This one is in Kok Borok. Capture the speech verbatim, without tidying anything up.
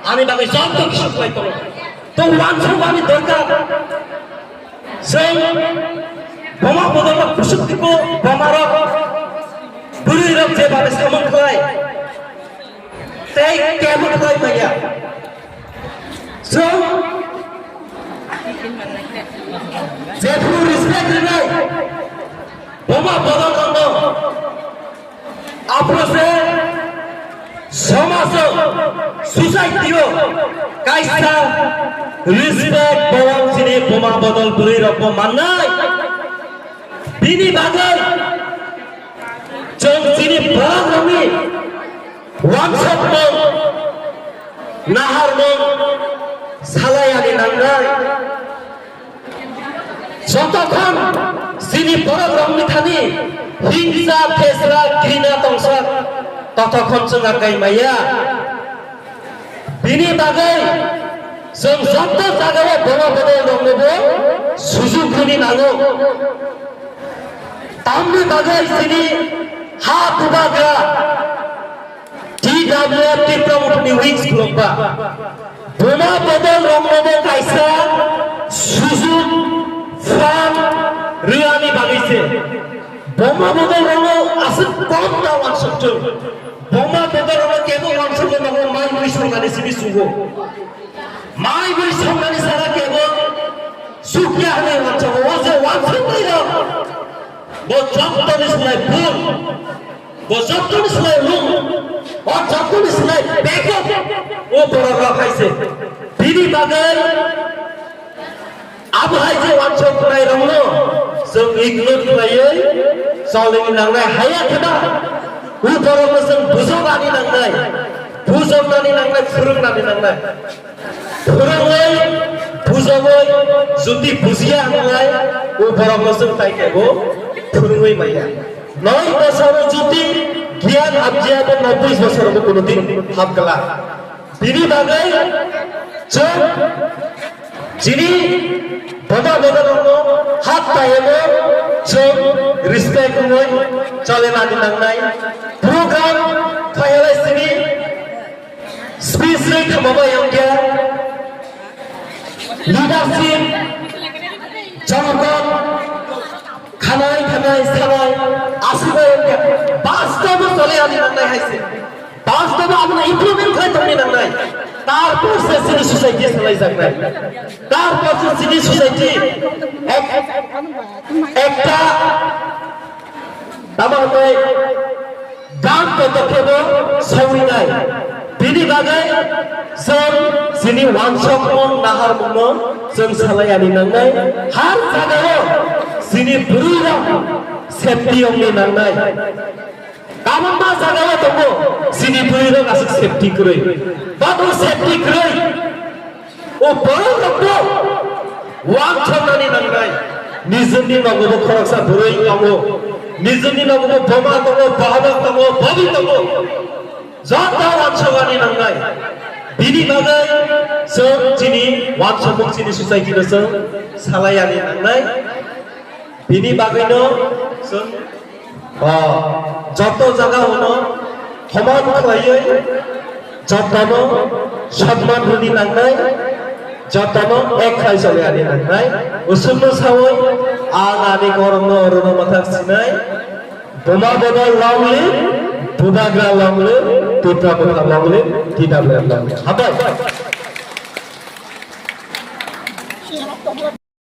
Ani bagwi joto kisi khlai tongo. To wansuk ani dorkar. Chwng boma bodolno kusuk tiko bomarok bwrwirok je bagwi samung khlai. Tei kebo khlai maya. Chwng jephuru respect rwnai boma bodolrokno. Aphuru se somajo, society-o kaisa respect bowang chini boma bodol bwrwi rokbo mannai. Bini bagwi chwng chini borok rokni wansokmung, naharmung salai ani nangnai. Jotokhon chini borok rokni thani hingsa, thesra, grina tongsa, totokhon chwng akai maya. Bini bagwi chwng joto jagao boma bodol roknobo sujuk rwni nango. Tamni bagwi chini ha bubagra T W F Tipra Mothani wings khulokba. Boma bodol roknobo kaisa sujuk phan rwani bagwi se. Boma bodol rokno aswk kom ta wansukjak. Boma bodol rokno kebo wansukjak nangma mai mui songnani simi sugo. Mai mui songnani sara kebo sukya hwnwi wansago. O je wansuknai rok, bo jottoni slai bul. Bo jottoni slai rung, o jottoni slai bego, o borok rok hai se. Bini bagwi abo hai je wansok khlai rokno chwng ignore khlaiwi cholini nangnai haya khe ba, o borokno chwng bujoknani nangnai, bujoknani nangnai, phwrwngnani nangnai. Phwrwngwi, bujogwi, jodi bujiya hwnlai, o borokno chwng tai kebo phwrwngwi maya. Noi bosoro jodi giyan habjiyabo noboi bosorobo kono din habgala. Bini bagwi chwng chini boda boda rokno hak tayebo chwng respect wngwi cholenani nangnai. Program khayalai sini Speech rwi thama bai wngkha leadership, jonogon, khanai thanai sanai, aswk bai wngkha. Bastobo chole ani nangnai hai se. Bastobo abono implement khlai tongni nangnai. Tarpor se chini society salaijaknai. Tarpor se chini society ek-, ekta tamo hwnwi Gam kotor khe bo sawinai. Bini bagwi chwng chini wansokmung naharmungno chwng salai ani nangnai. Har jagao chini bwrwirok safety wngni nangnai. Kabangma jagao tongo chini bwrwirok aswk safety kwrwi. Babo safety kwrwi. O borok rokbo wansoknani nangnai. Nijini nogo bo khoroksa bwrwi tongo. Nijini nogo bo boma tongo, bahanok tongo, bobi tongo. Joto wansoknani nangnai. Bini bagwi chwng chini wansokmung chini society no chwng salai ani nangnai. Bini bagwino chwng, ah, joto jagao no homan khlaiwi jotono sonman rwni nangnai, jotono ek khlai choli ani nangnai. Usukno sawi ang ani korokno orono mwthak sinai. Buma Bodol long live, Bubagra long live, Tipra Motha long live, T W F long live. Hambai.